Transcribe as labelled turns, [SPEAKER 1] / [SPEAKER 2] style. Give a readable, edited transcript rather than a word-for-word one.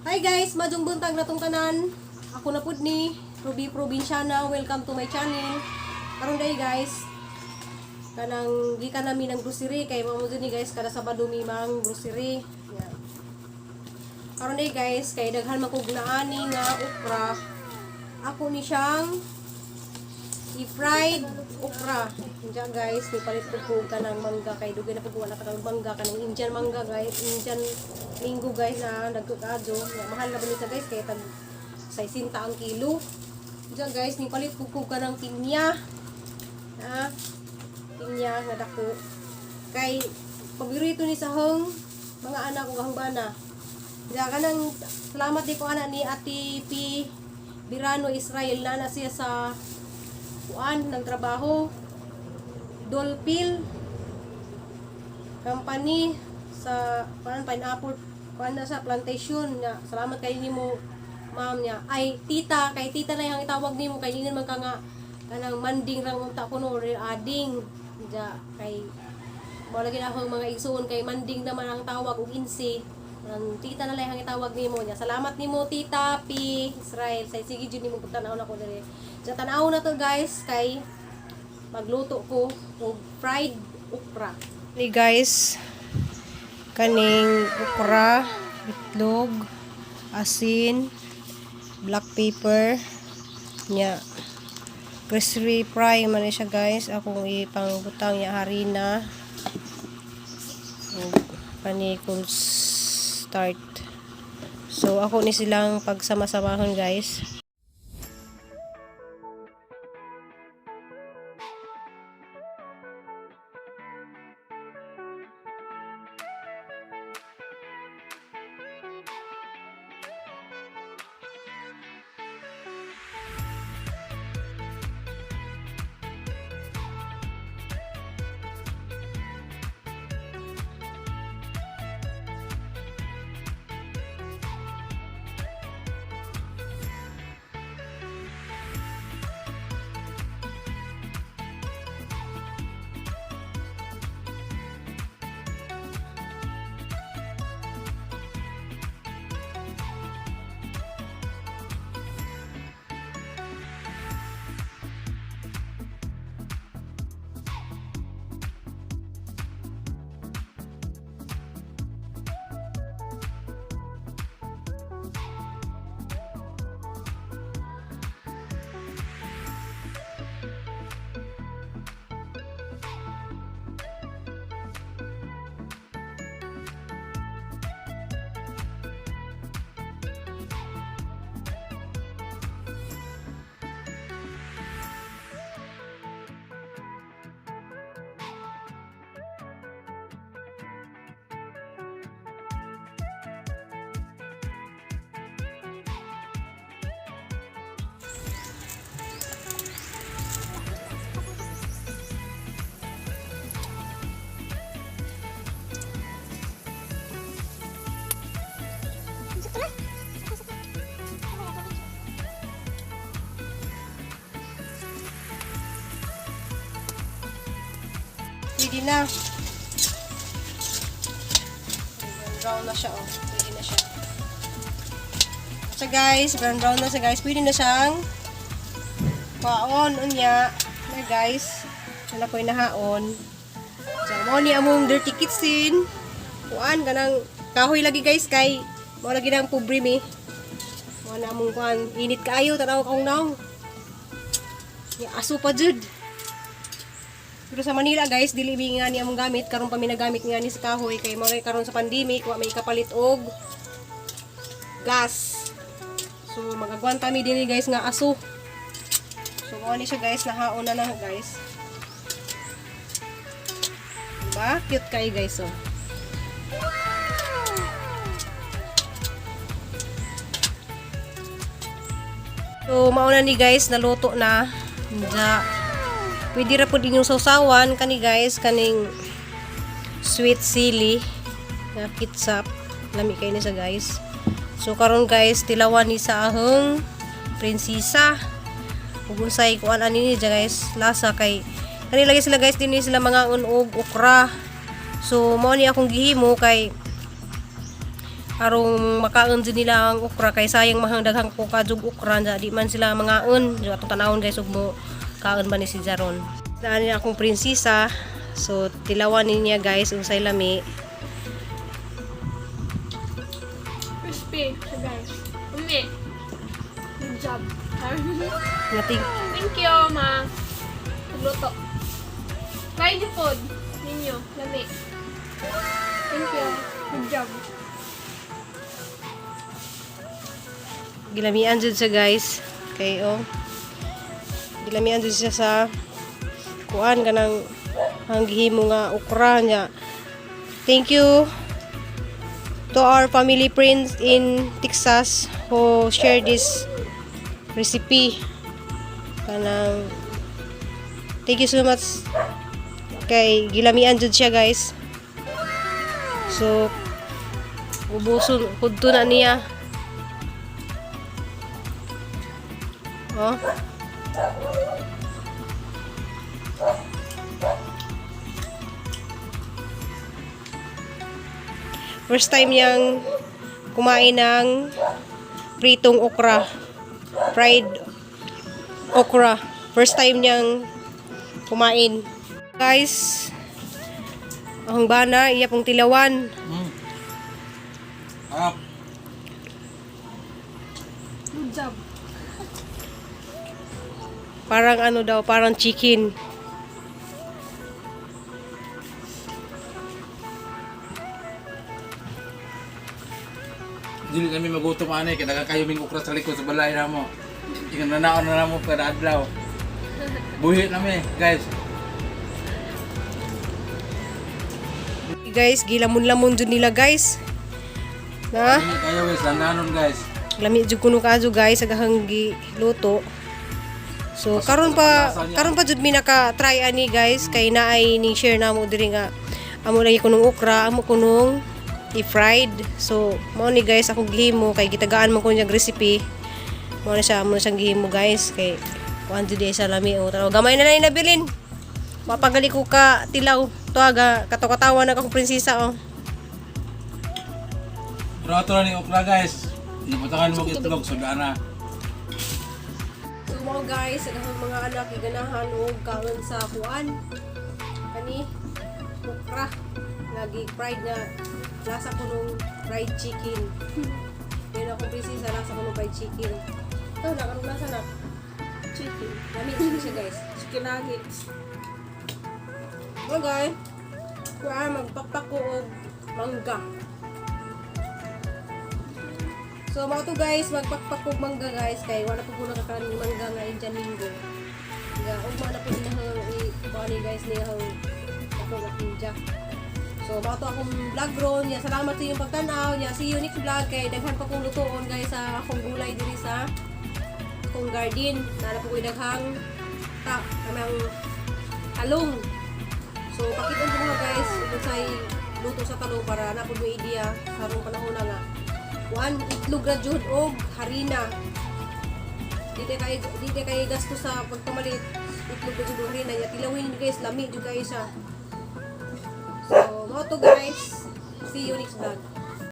[SPEAKER 1] Hi guys, maayong buntag natong tanan. Ako na pud ni Ruby Provinciana. Welcome to my channel. Karon day guys, kanang gikan nami ng grocery kay mao mo ni guys, kada Sabado mi mang grocery. Yeah. Karon day guys, kay daghan man kog naani nga okra. Ako ni siyang i-fried okra. Diyan guys, may palit ko po kanang mangga kay dugay na po wala ka ng mangga, kanang Indian mangga guys, Indian mango guys na nagkukadyo. Ya, mahal na ba nito guys kay tag 60 ang kilo. Diyan guys, ni palit ko po kanang pinya. Ha? Pinya nga dako. Kay paborito ni sa hong mga anak ko hang bana. Diyan kanang salamat di ko ana ni Ate P Birano Israel na na siya sa kuan ng trabaho Dolpil company sa kuan pineapple kuan na sa plantation nga. Salamat kay nimo, ma'am niya, ay tita, kay tita na yung itawag nimo kay ingnon man ka nga kanang manding rang unta kuno or ading ja kay mo lagi na akong mga igsuon kay manding naman ang tawag ug insi ang tita na lang ang itawag nimo niya. Salamat nimo, Tita P Israel. Say sige jud nimo pagtan-aw na ko diri. Sa tan-aw na to guys kay magluto ko og fried okra. Ni guys, kaning okra, itlog, asin, black pepper, nya crispy fry man ni siya guys. Akong ipangbutang niya harina ug kani start. So ako ni silang pagsamasamahon guys. Pwede na. Brown brown na siya oh. Pwede na siya. So guys, brown brown na siya guys. Pwede na siyang kwaon unya. Na guys, wala ko'y nahaon. So, mao ni among dirty kitchen. Kuan kanang kahoy lagi guys kay mao lagi nang pobre mi. Mao na among kuan, init kaayo, tanaw kaong naong. Ya, aso pa jud. Pero sa Manila guys, dili mi nga ni among gamit karon pa mi nagamit nga ni sa kahoy kay mao karon sa pandemic wa may kapalit og gas. So magagwanta mi dinhi guys nga aso. So mao ni siya guys, nahaon na na guys. Diba? Cute kayo guys oh. So mao na ni guys, naluto na. Ja. Pwede ra pud inyong sausawan kani guys, kaning sweet chili nga ketchup. Lami kay ni sa guys. So karon guys, tilawan ni sa ahong prinsesa. Ug unsay kuan ani ni guys, lasa kay kani lagi sila guys, dinhi sila mga og okra. So mao ni akong gihimo kay Arong makaon jud nila ang okra kay sayang mahang daghang ko kadug okra nya di man sila mangaon. So, atong tanawon, guys, ug mo kaon ba ni si Jaron. Daan niya akong prinsesa. So tilawan niya, guys, unsay lami.
[SPEAKER 2] Crispy siya, guys. Umi. Good job.
[SPEAKER 1] Natig
[SPEAKER 2] Thank you, ma. Pagluto. Try the food. Ninyo. Lami. Thank you. Good job.
[SPEAKER 1] Gilamian jud siya, guys. Kay oh. Gilamian jud siya sa kuan kanang ang gihimo nga okra niya. Thank you to our family friends in Texas who share this recipe. Kanang thank you so much kay gilamian jud siya, guys. So ubuson kudto na niya. Oh. First time niyang kumain ng pritong okra. Fried okra. First time niyang kumain. Guys, ang bana, iya pong tilawan.
[SPEAKER 3] Harap.
[SPEAKER 2] Good job.
[SPEAKER 1] Parang ano daw, parang chicken.
[SPEAKER 3] Dili kami magutom ani kay daghang kayo ming okra sa likod sa balay namo. Ingon na naon na namo kada adlaw. Buhi nami, guys.
[SPEAKER 1] Guys, gilamon-lamon jud nila, guys. Na?
[SPEAKER 3] Dili kayo, guys, langanon, guys.
[SPEAKER 1] Lami jud kuno kaayo, guys, sa gahang giluto. So karon pa jud mi naka try ani, guys, kay naay ni share namo diri nga amo lagi kunong okra, amo kunong i-fried. So mao ni, guys, ako gihimo kay gitagaan man ko niyang recipe. Mao na siya, amo na siyang gihimo, guys, kay kuan jud sa lami o tanaw gamay na lang nabilin. Mapagali ko ka tilaw. Tuaga katokatawa na akong prinsesa oh.
[SPEAKER 3] Pero ato na ni okra, guys. Naputangan mo itlog so dana.
[SPEAKER 1] So mga guys, ang akong mga anak giganahan og kaon sa kuan. Kani okra lagi fried na lasa ko nung fried chicken. Yun ako busy sa lasa ko nung fried chicken. Ito na, anong lasa na?
[SPEAKER 2] Chicken.
[SPEAKER 1] Lami chicken siya, guys.
[SPEAKER 2] Chicken nuggets.
[SPEAKER 1] Oh guys, kuan magpakpak ko og mangga. So mga to, guys, magpakpak og mangga, guys, kay wala po ko nakakaon ng mangga nga Indian Linggo. Nga ugma na po dinahang i guys niyang ako nga India. So mga to akong vlog ron, ya salamat sa inyong pagtan-aw, ya see you next vlog kay daghan pa kong lutuon, guys, sa akong gulay diri sa akong garden. Nara po ko'y daghang ta kanang talong. So, pakita ko mga guys, kung sa'y luto sa talong para na po may idea sa karong panahon na nga. Kuan, itlog ra jud og harina. Di kay gasto sa pagpamalit. Itlog ra jud og harina. Ya tilawin niyo, guys, lami jud kayo siya. So, mao to, guys. See you next vlog.